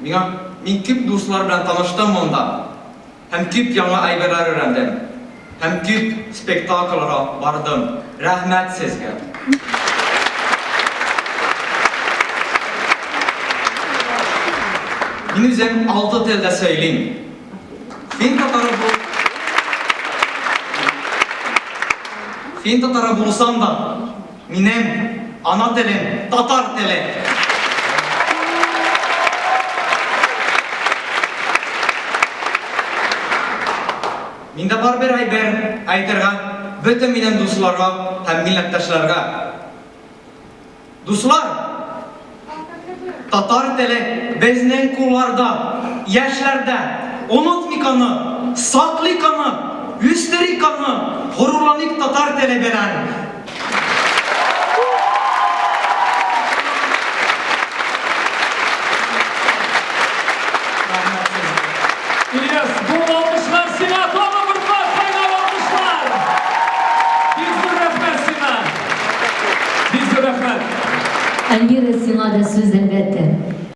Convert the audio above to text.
Миңа мин күп дуслар белән таныштым монда. Һәм күп яңа әйберләр өйрәндем. Һәм күп спектакльләргә бардым. Рәхмәт сезгә. Мин үзем алты телдә сөйлим. Фин татары бул. Фин татары булсам да, минем ана телем татар теле. Миндә бар бер әйбер әйтергә бөтен минем дусларга һәм милләттәшләргә. Дуслар! Татар теле безнең кулларда, яшьләрдә. Онытмыйк аны, саклыйк аны, үстерик аны, горурланыйк татар теле белән. Рәхмәт сезгә. Ильяс, бу алкышлар сиңа, тагын бер кат кайнар алкышлар! Бик зур рәхмәт сиңа! Бик зур рәхмәт! Альмира, сиңа да сүз, әлбәттә.